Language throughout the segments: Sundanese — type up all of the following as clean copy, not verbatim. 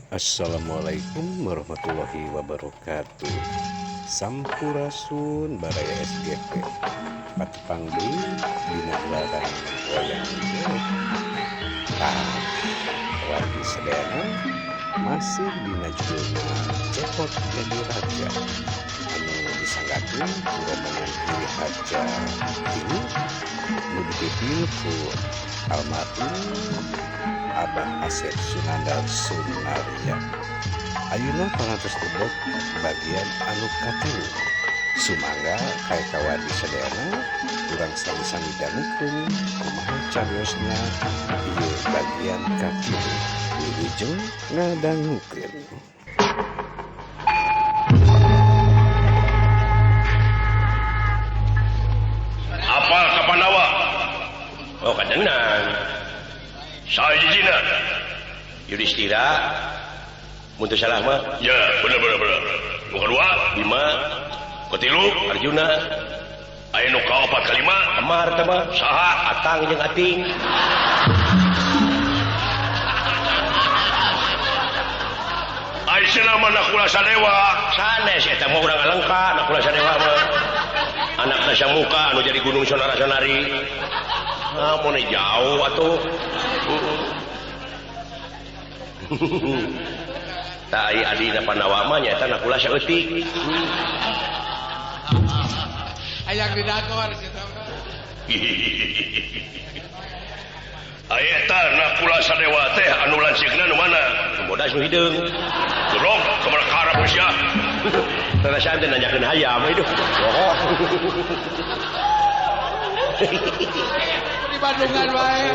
Assalamualaikum warahmatullahi wabarakatuh. Sampurasun baraya SGP. Patepang deui dina gelaran wayang golek. Tah, wargi sadayana masih dina judulna Cepot Jadi Raja anu disanggakeun ku rombongan Ki Hajar Tilu nu dipipil ku almarhum Abah Asep Sunandar Sunarya. Ayeuna parantos lebet bagian anu katilu. Sumangga kaeka wargi sadayana urang sami-sami dangukeun kumaha cariosna ieu bagian katilu. Wilujeng ngadangukeun. Apal ka Pandawa? Oh, kadenang. Sajijina Yudhistira mun teu salah mah. Ya, bener bener bener. Nu kadua Bima, katilu Arjuna. Aya nu kaopat kalima Amar teh mah. Saha? Atang jeung Ating. Ai cenah mah Nakula Sadewa. Sanes eta mah urang Alengka Nakula Sadewa mah. Anakna Samuka anu jadi Gunung Sonara Sonari. Ah, mun jauh atuh. Tah ai adina Pandawa mah nyaeta Nakula saeutik. Hayang didagor cenah. Ai eta Nakula Sadewa teh anu lanceukna nu mana? Nu bodas nu hideung. Goblok, kumaha karep sia. Rarasaan teh nanyakeun hayam hidup. Oh. Di Bandungan wae.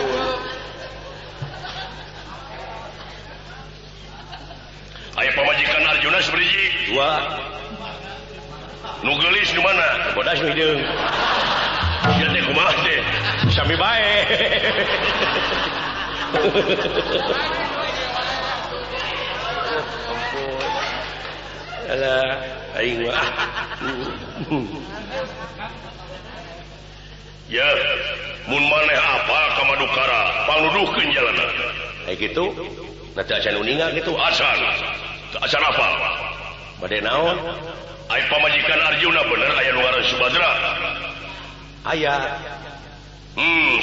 Aya pamajikan Arjuna sabriji? Dua. Nu geulis nu mana? Bodas nu hideung. Sia teh kumaha teh? Sami bae. Ampun. Alah, aing mah. Ya, mun maneh apa ka Madukara, pangnuduhkeun jalanna. Kayak gitu. Nah, teu acan uninga gitu. Acan. Teu acan apa? Bade naon? Ai pamajikan Arjuna bener aya nu ngaran Subadra. Aya.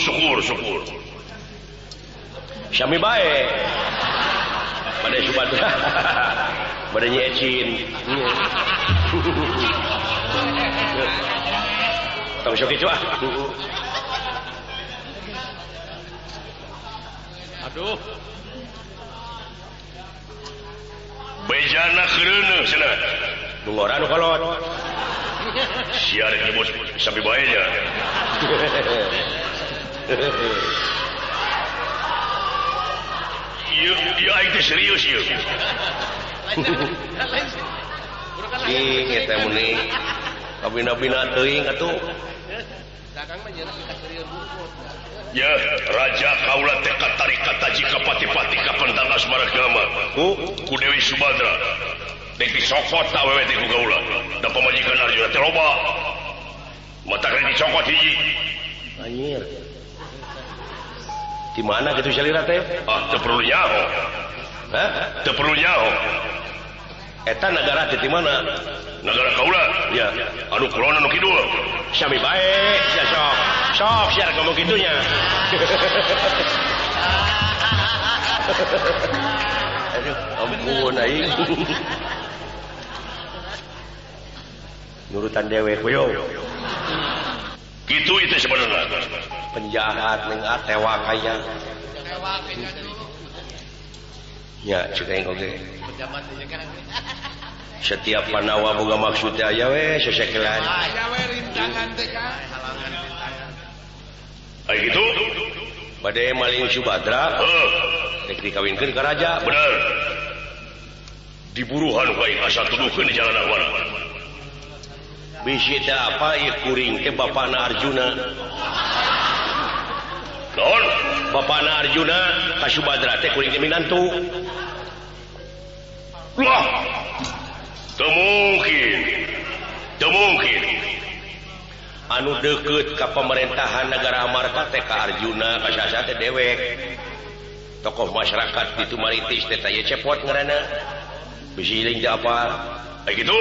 Syukur, syukur. Sami bae. Bade Subadra. Bade Nyi Ecin. Tong sok kitu ah. Aduh. Bejana keureuneuh cenah. Nu ngora nu kolot. Sia rek nyebut sami bae nya. Ieu ieu aing teh serius ieu. Ing eta meni kabina-bina teuing atuh. Ya, raja kaula teh katarik kataji ka pati-pati ka pentang asmara gama. Ku Dewi Subadra. Dek disokot awewe teh ku kaula. Da pamajikan Arjuna teh loba. Mata rek dicokot hiji. Anjir. Di mana kitu salira teh? Ah, teu perlu nyaho. Hah? Teu perlu nyaho. Eta nagara teh di mana? Nagara kaula. Ya, anu kulon anu kidul. Sami bae, sia sok. Sok sia ngomong kitunya. Aduh, ampun aing. Nurutan dewek we yo. Kitu itu sebenarnya. Penjahat ning tewak aya. Ya, cek aing oge. Setiap Pandawa boga maksud teh aya we sesekelan. Aya we rintangan teh kan. Halangan rintangan. Ai kitu bade maling Subadra, heuh, rek dikawinkeun ka raja. Bener. Diburuhan ku aing asa tuduhkeun di jalan mana. Bisi teh apa ieu kuring teh bapana Arjuna. Naon? Bapana Arjuna ka Subadra teh kuring teh minantu. Wah. Teu mungkin. Teu mungkin. Anu deukeut ka pemerintahan negara Amarta teh ka Arjuna ka Sasa teh dewek. Tokoh masyarakat di Tumaritis teh teh cepot ngaranna. Bisi iling teh apa? Ai kitu.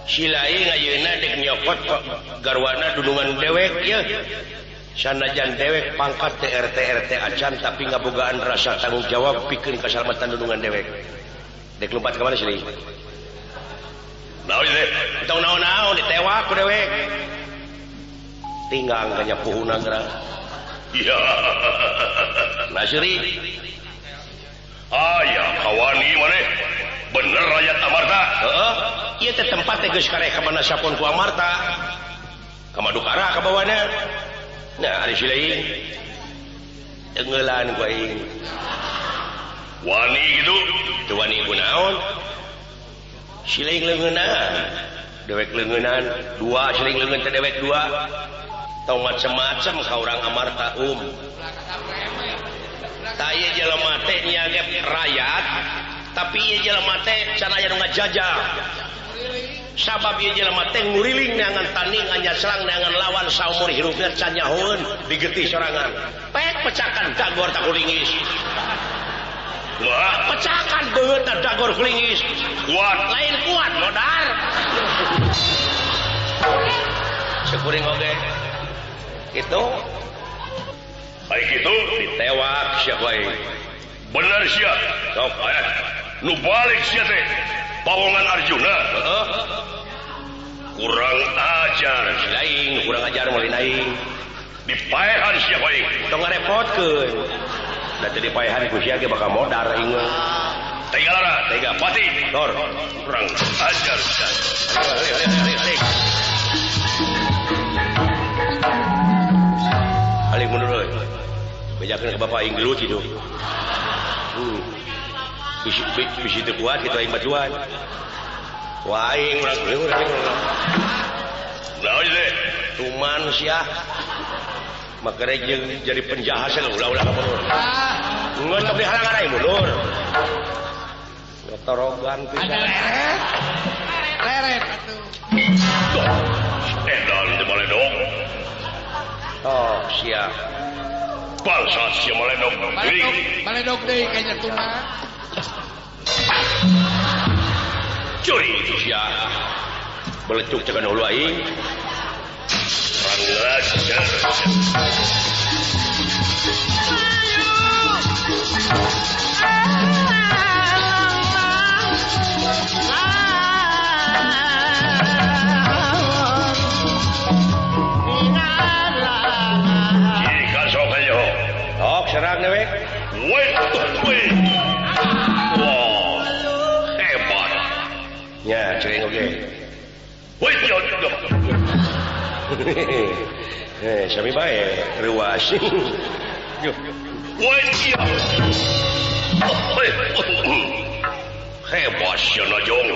Si lain ayeuna dek nyokot garwana dunungan dewek yeuh. Sanajan dewek pangkat teh RT RT acan tapi ngabogaan rasa tanggung jawab pikeun kasalamatan dunungan dewek. Dek lompat ka mana si lain? Naon teh? Tong naon-naon ditewak ku dewek. Tinggang ka nyapuhuna geura. Iya. Nasri. Aya kawani maneh. Bener rakyat Amarta. Heeh. Ieu teh tempat teh geus karek ka mana sapon ku Amarta. Ka Madukara ka bawana. Nah, ari si lain. Tenggelan ku aing. Wani kitu, teu wani ku naon? Si lain leungeunaan. Dewek leungeunaan, dua si lain leungeun teh dewek dua. Tong macem-macem ka urang Amarta um. Tah ieu jelema teh nya ge rakyat, tapi ieu jelema teh can aya nu ngajajah. Sabab ieu jelema teh nguriling neangan tanding anyasrang neangan lawan saumur hirupna can nyahoeun digetih sorangan. Pek pecakan dagor tak kulingis. Wah, pecakan beungeutna dagor kulingis. Kuat, lain kuat modar. Sekuring oge. Kitu. Baik itu ditewak sia wae. Bener sia. Sok aya. Nu balik sia teh. Pawongan Arjuna. Heeh. Kurang ajar si lain, kurang ajar moal aing. Dipaehan sia wae. Tong ngarepotkeun. Da teu dipaehan ku sia ge bakal modar aing. Tega lara, tega pati. Dor, kurang ajar sia. Alik, alik. Alik mundur euy. Bejakeun ka bapak aing gelut kitu. Bisi teu kuat kitu aing bacuan. Wah aing urang urang. Naon teh? Tuman sia. Makanya jeung jadi penjahat sia ulah-ulah ka mundur. Geus tong dihalangan aing mundur. Torogan pisan. Ada leret. Leret atuh. Edan teh baledog. Oh, sia. Bangsa sia maledog. Maledog deui kayaknya tuman. Curi itu sia. Belecuk cekan hulu aing. Rangajar. Serang dewek. Woi, woi. Wah, hebat. Nya, cering oge. Woi, yo. Eh, sami bae reuas. Yo. Woi, iya. Hebat sia najong.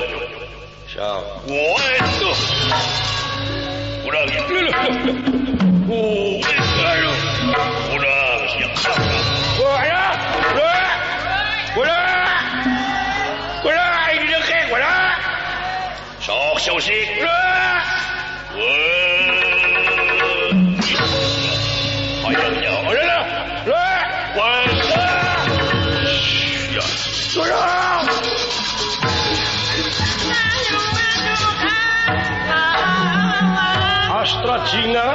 Sok. Woi, tuh. Urang itu. Urang siap. Sok sausik. Astra Jingga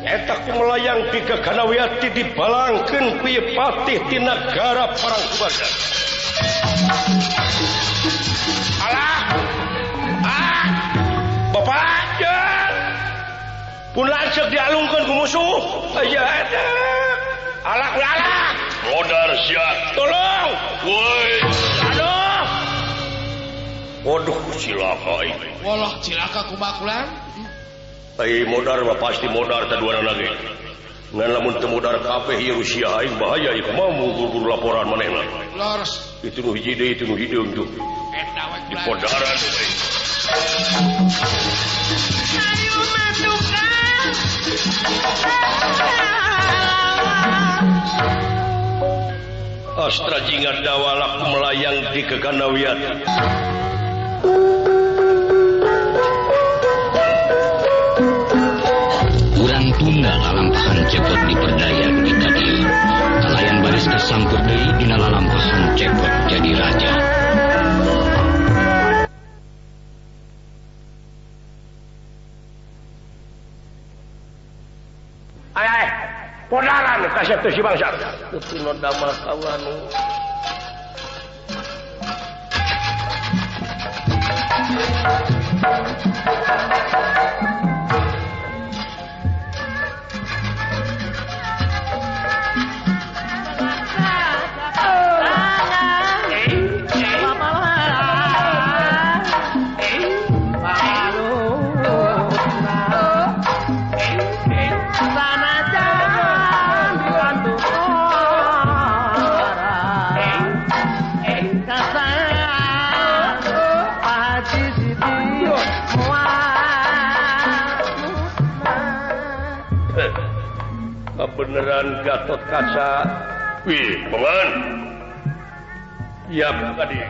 eta ku melayang di Gaganawiyati dibalangkeun ku ieu patih ti nagara Parangkubaga. Alah. Ah. Bapak pun lanceuk dialungkeun ku musuh. Aya eta. Alah alah. Modar sia. Tolong. Woi. Aduh. Waduh cilaka aing. Walah cilaka kumaha kulang? Ai modar mah pasti modar teh duana lagi. Ngan lamun teu modar kabeh ieu Rusia aing bahaya ieu kumaha buru-buru laporan manehna. Lors. Itu nu hiji deui itu nu hideung tuh. Eta we di podaran we. Ayo matukan. Astra Jingga dawalak melayang di Gaganawiyati. Urang tunda lalampahan cepot diperdaya di Geus kasangkur deui dina lalampahan Cepot jadi raja. Ay, podaran kasep teh si bangsat. Teu damel kawanu. Kebenaran Gatot Kaca. Wih, paman. Ya, tadi.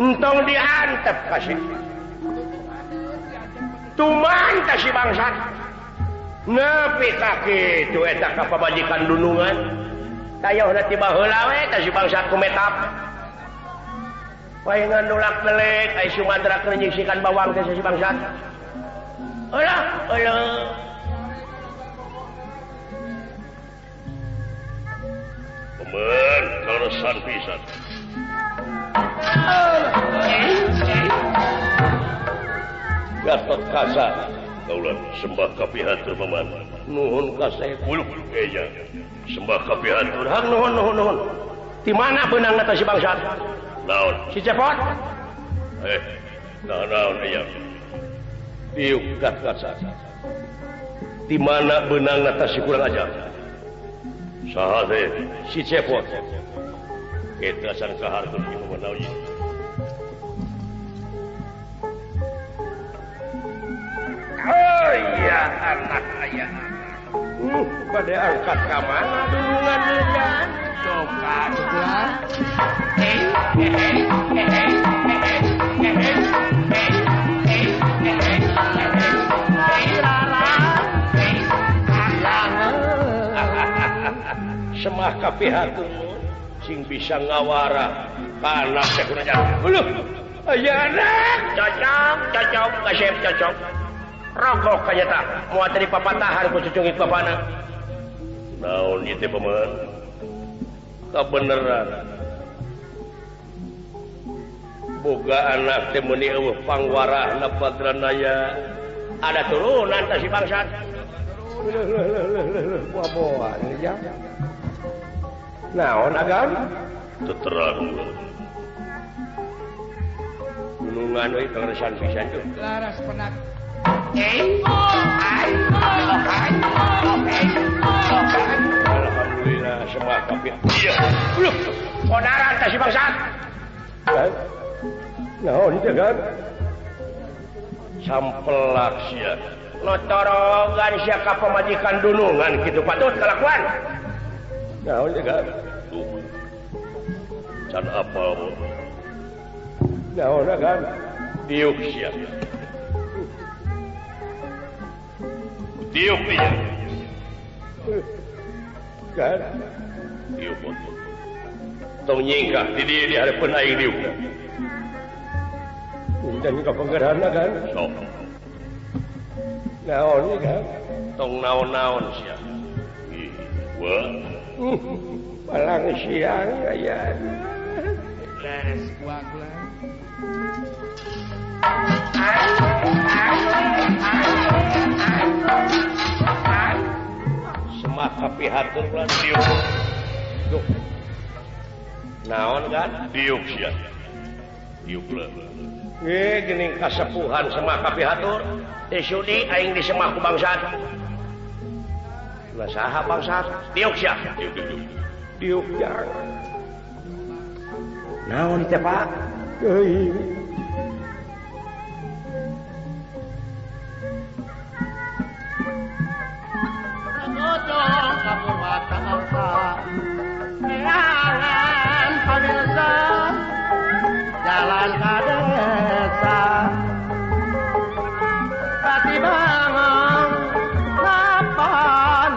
Entong diantep kasih tuman kasih bangsat nepi kaki itu eta ka pamajikan dunungan tayohna ti baheula we tah si bangsat ku metap paingan nulak delek ai Sumantra keur nyingsikan bawang teh si bangsat eulah eulah paman kaleresan pisan. Gatot Kaca kaulah sembah kapihatur paman. Nuhun kasep. Uluh eja. Sembah kapihatur. Hang nuhun nuhun nuhun. Di mana beunangna teh si bangsat? Naon? Si Cepot? Naon naon eja. Diuk Gatot Kaca. Di mana beunangna teh si kurang ajar? Saha teh? Si Cepot. Eta san kaharkeun ieu paman naon ieu? Oh iya anak ayah. Pada angkat ke mana dulungan ya? Coba coba. Semah kapihatur sing bisa ngawara anak teh kurang ajar. Uluh, aya anak cocok cocok kasep cocok. Rokok kaya tak muat dari papatahan ku cucungit bapana. Naon ieu teh paman? Kabeneran. Boga anak teh meuni eueuh pangwarahna Badranaya. Ada turunan teh si bangsat. Leuh buah-buahan ya. Naon agan? Teu terang. Gunungan euy kaleresan pisan tuh. Laras penak. Alhamdulillah semua kapi. Iya. Uluh, podaran teh si bangsat. Naon teh kan? Sampelak sia. Notorogan sia ka pamajikan dunungan kitu patut kalakuan. Naon teh kan? Can apal. Naon kan? Diuk sia. Diuk dia. Kan? Diuk botol. Tong nyingkah di dia di hadapan aing diuk. Dan ka panggerhana kan? Sok. Naon ieu kan? Tong naon-naon sia. Ih, wah. Palang siang aya. Leres kuah kula. Semah kapihatur lan diuk. Duh. Naon kan? Diuk sia. Diuk lah. Geuning kasepuhan semah kapihatur. Teu sudi aing disemah ku bangsat. Lah saha bangsat? Diuk sia. Diuk diuk. Diuk jang. Naon teh Pak? Teuing. Godong kapurwakarsa neangan pamirsa jalan ka desa pati bangun kapanita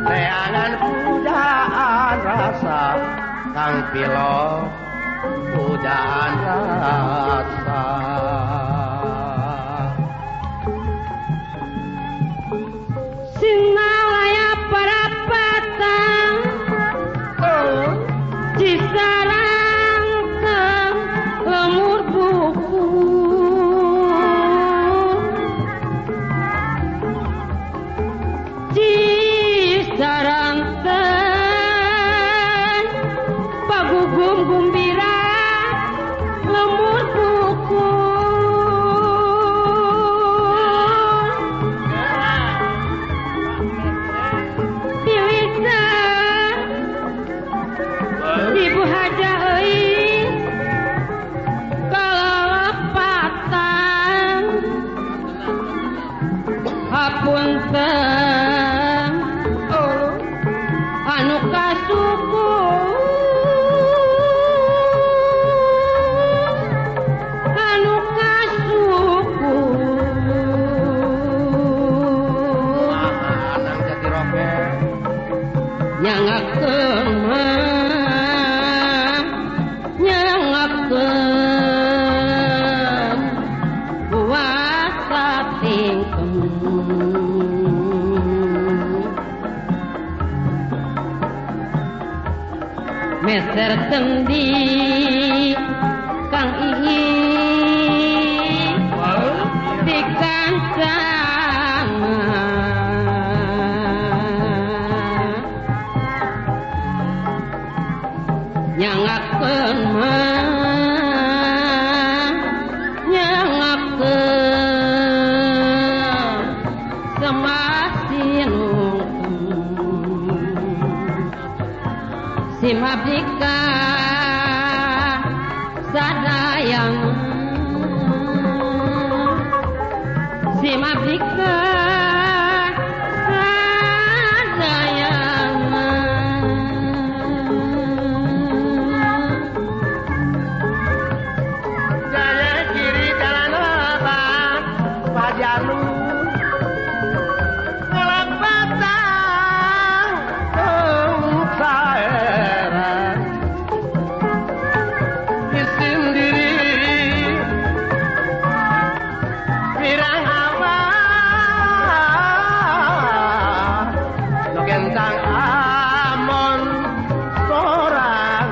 neangan pujaan rasa kang pilo pujaan rasa. Sinalaya parapatan Cisarangkang lemur buku Cisarangkang pagugum gumbira lemur buku Ibu Haja euy kalalepatan hapunten anu kasuku anu kasuku anang jati roke nyangakeun nyangakeun puasa tingkem meser tendi kang ihi dikancana nyangakeun mah nyangakeun semasinung simabdika sadayang simabdika sadayang. Jaya kiri jalan lebat pajalu ngelepatang saeran isin diri pirang hawa nu gentang amon sorangan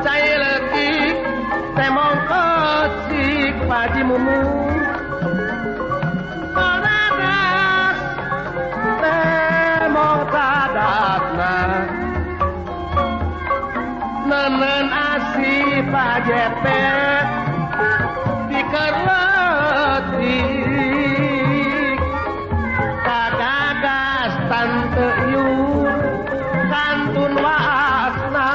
cai leutik temong kocik paji mumu Panadas temong tadatna nenen asih pajepet dikerletik kagagas tante yur kantun waasna.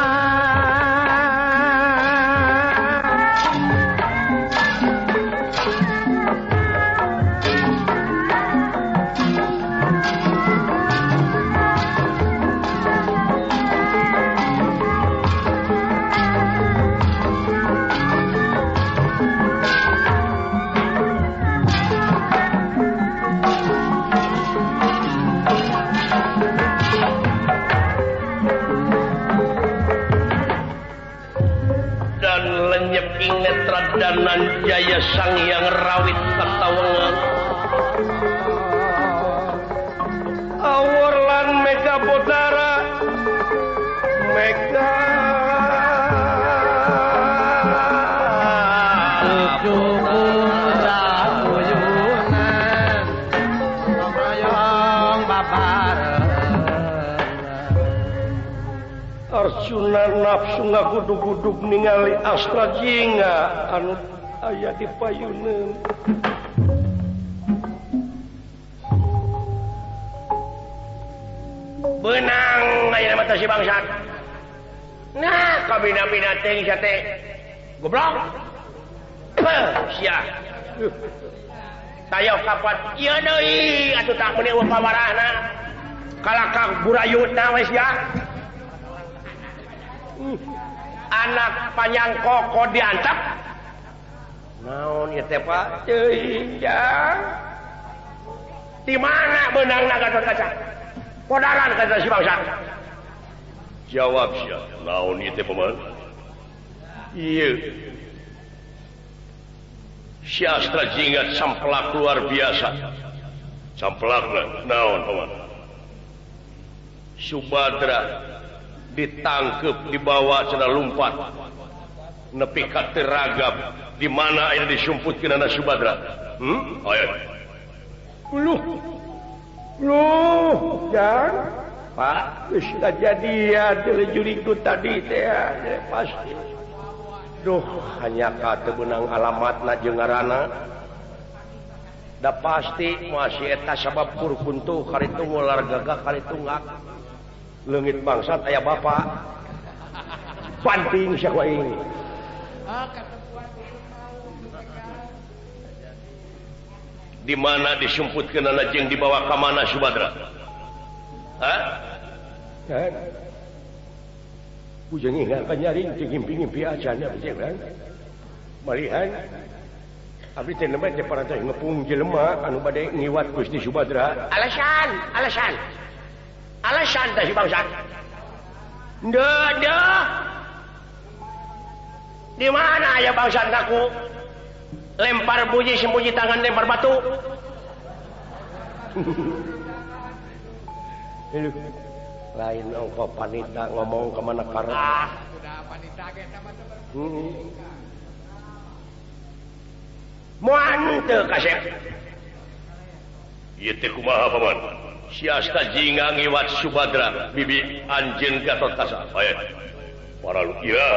Danan Jaya Sang Hyang Rawit Katawengan awor lan Mega Bodara Mega Uyunan royong babarengan Arjuna nafsu ngagudug-gudug ningali Astra Jingga anu aya di payuneun. kata si bangsat. Nah, kabina-bina teh sia teh. Goblok. Sia. Tayo kapat ieu deui atuh tak meuni eueuh pawarahna. Kalakang burayutna we sia. Anak panjang koko diantap. Naon ieu teh Pak? Teuing jang. Di mana beunangna Gatot Kaca? Podaran kata si bangsat. Jawab sia, naon ieu teh paman? Ieu. Si Astra Jingga samplak luar biasa. Samplakna naon paman? Subadra ditangkep dibawa cenah lumpat nepi ka teu ragap di mana aya disumputkeun Subadra? Aya. Luh. Luh, jang. Pak, geus kajadian jurig tadi teh pasti. Duh, hanya ka teu beunang alamatna jeung ngaranna. Da pasti masih eta sabab kurkuntuh karitu ngular gagah karitu ngak. Leungit bangsat aya bapak. Banting sia ku aing. Di mana disumputkeunana jeung dibawa ka mana Subadra? Hah? Bujang ingat panyaring teu ngimpi-ngimpi acan abdi teh. Malihan abdi teh nembe teh parantos ngepung jelema anu bade ngiwat Gusti Subadra. Alasan, alasan. Alasan teh si bangsat. Ndeu, ndeu. Di mana aya bangsat ngaku? Lempar bunyi sembunyi tangan lempar batu. Lain ongko panita ngomong ke mana karena. Ah, Moal teu kasep. Ieu teh kumaha paman? Si Asta Jingga ngiwat Subadra bibi anjeun Gatot Kaca. Aya. Para ya.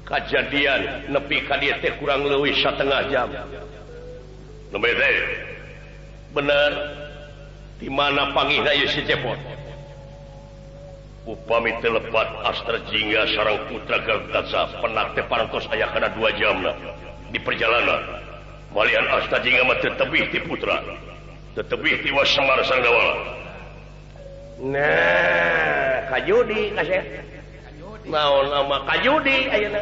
Kajadian nepi ka dieu teh kurang leuwih 1,5 jam. Nembe teh. Bener. Di mana pangihna ieu si Cepot? Upami teu lepat Astra Jingga sareng putra Gatot Kaca penak teh parantos aya kana 2 jamna di perjalanan. Malihan Asta Jingga mah teu tebih ti putra. Teu tebih ti Semar sareng Dawala. Nah, kajudi kasep. Naon ama kajudi ayeuna.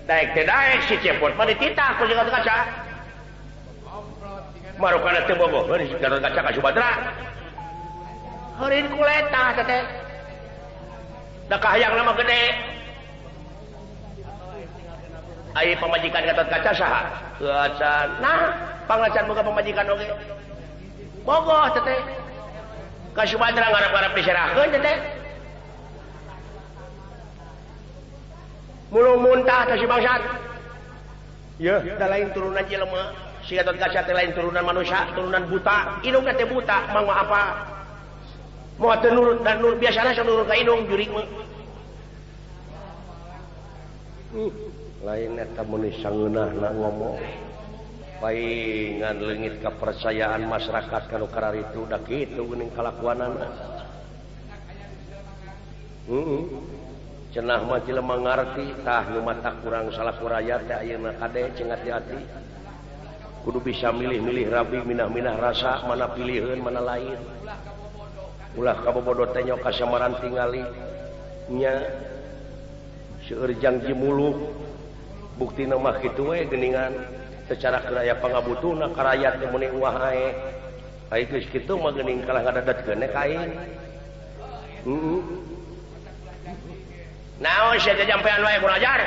Daek teh daek si Cepot mah dititah ku si Gatot Kaca. Marukana teu bogoheun si Gatot Kaca ka Subadra. Heureun kuletah teh teh. Da kahayangna mah gede. Ai pamajikan Gatot Kaca saha? Teu acan. Nah, pangacan boga pamajikan oge. Bogoh teh teh. Ka Subadra ngarap-ngarap diserahkeun teh teh. Mulu muntah teh si bangsat. Yeuh, da lain turunan jelema. Si Gatot Kaca teh lain turunan manusia, turunan buta. Indungna teh buta, mang mah apa? Moal teu nurut dan nurut biasana sok nurut ka indung jurig mah. Lain eta meuni sangeunahna ngomong. Paingan leungit kapercayaan masyarakat kanu kararitu da kitu geuning kalakuanana. Cenah mah jelema ngarti tah nu mata kurang salaku rakyat teh ayeuna kade jeung hati-hati. Kudu bisa milih-milih rabi minah-minah rasa mana piliheun mana lain. Ulah kabobodo teh nyok kasamaran tingali nya seueur jangji muluk buktina mah kitu we geuningan secara keraya pangabutuhna ka rakyat teh meuni uah ae. Ai geus kitu mah geuning kalah ngadadatkeun ka aing. Naon sia teh jampean wae kurang ajar.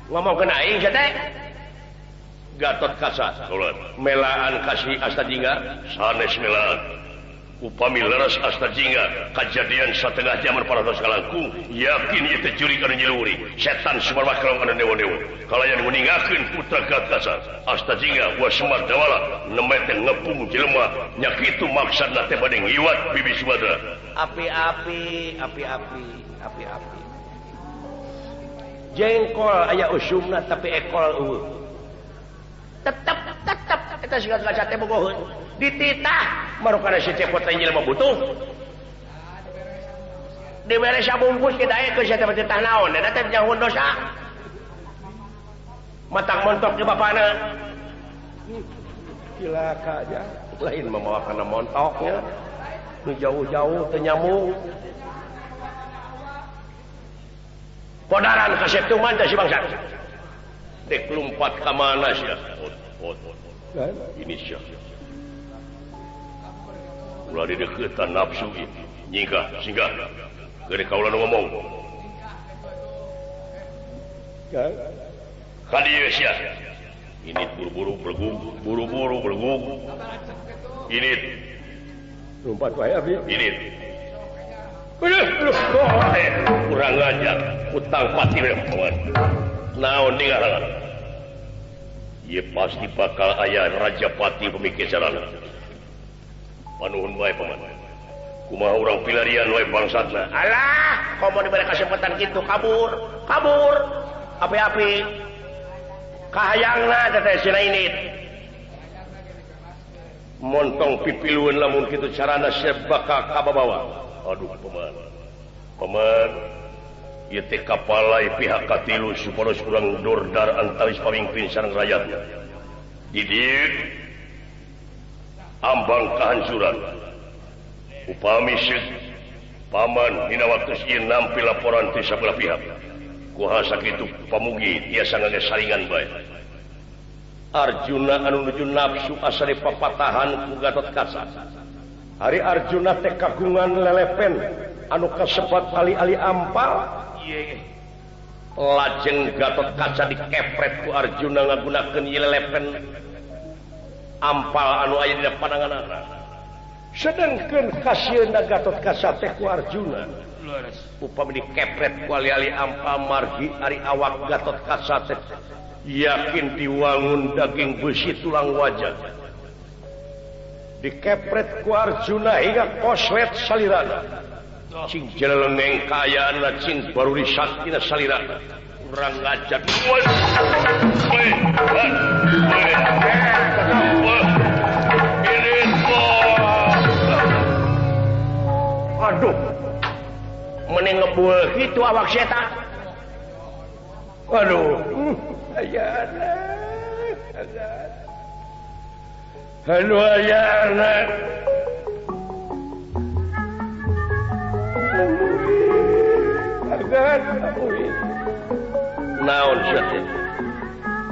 Ngomongkeun aing sia teh. Gatot Kaca melaan kasih Asta Jingga sanes melaan. Upami leres Asta Jingga kajadian 1,5 jam parantos kalangkung yakin ieu teh jurig anu nyiluri setan Semar Makrong anu dewa-dewa kalayan nguningakeun putra Gatot Kaca Asta Jingga wa Semar Dawala nembe teh ngepung jelema nya kitu maksudna teh bade ngiwat bibi Subadra. Api-api api-api api-api jengkol aya usumna tapi ekol eueuh. Tetep tetep eta si Gatot Kaca teh bogoheun dititah marukana si Cepot teh jelema butuh. Dibere sabungkus kita aya geus eta teh tah naon eta teh nyaho dosa. Matang montok di bapana. Cilaka aja. Lain mamawa kana montoknya. Nu jauh-jauh teu nyambung. Podaran kasep tuman teh si bangsat. Dek lompat ka mana sia? Ini sia. Ulah dideukeutan nafsu ieu. Nyingkah, singgah. Gede kaula nu ngomong. Ka dieu sia. Ini buru-buru belegug, buru-buru belegug. Ini lompat wae abdi. Ini. Aduh, kurang ajar, utang pati we kawan. Naon ninggalan. Ieu pasti bakal aya Raja Pati pemikir sarana. Panuhun wae paman. Kumaha urang pilarian wae bangsatna. Alah, komo dibere kesempatan kitu kabur, kabur. Api-api. Kahayangna teh sina ini. Montong pipilueun lamun kitu carana sia bakal kababawa. Aduh paman. Paman, ieu teh kapalai pihak katilu supados urang dordar antawis pamimpin sareng rakyatna. Di dieu ambang kehancuran. Upami seut paman dina waktu ieu nampi laporan ti sabelah pihak. Kuha sakitu pamugi tiasa ngangge saringan bae. Arjuna anu nuju nafsu asa dipapatahan ku Gatot Kaca. Hari Arjuna teh kagungan lelepen anu kasebat ali-ali ampal. Lajeng Gatot Kaca dikepret ku Arjuna ngagunakeun ieu lelepen ampal anu aya dina pananganana. Sedengkeun kasieuna Gatot Kaca teh ku Arjuna. Upami dikepret ku ali-ali ampal margi ari awak Gatot Kaca teh yakin diwangun daging besi tulang wajah. Dikepret ku Arjuna hingga koslet salirana. Cing jelelengeng kaayaan cing baru risat dina salirana. Urang ngajak. Aduh, mending ngebul kitu awak seta. Aduh, ayana. Aduh ayana. Agan, naon sia teh?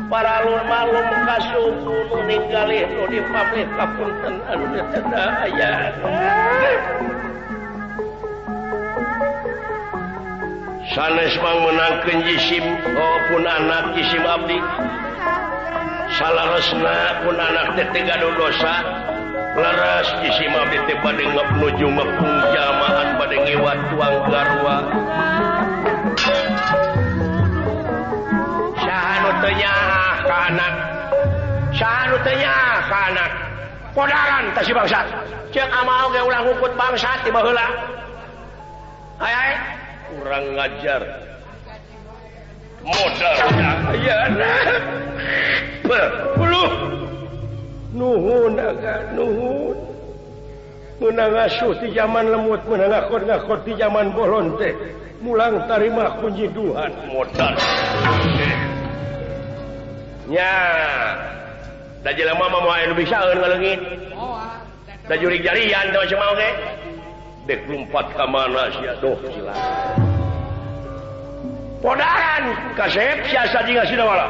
Paralun malum kasubu nu ninggalih nu dipamlih kapunten anu teu ayana. Sanes mang menangkeun jisim pun anak jisim abdi. Salaresna pun anak teh teu gaduh dosa. Leres jisim abdi teh bade nuju ngepung jamaan bade ngiwat tuang garwa. Saha nu teu nyaah ka anak? Saha nu teu nyaah ka anak? Podaran teh si bangsat. Ceuk amal ge ulah ngukut bangsat ti baheula. Ay ay. Kurang ngajar modal ayana buluh nuhun aga nuhun meunang asuh ti zaman lemut meunang ngakor-ngakor ti zaman bolon teh mulang tarima kunjiduhan modal nya da jelema mah moal anu bisaeun ngaleungit da jurig jarian teh macam oge. Dek lompat ka mana sia doh cilaka. Podaran kasep sia sajinga sinawala.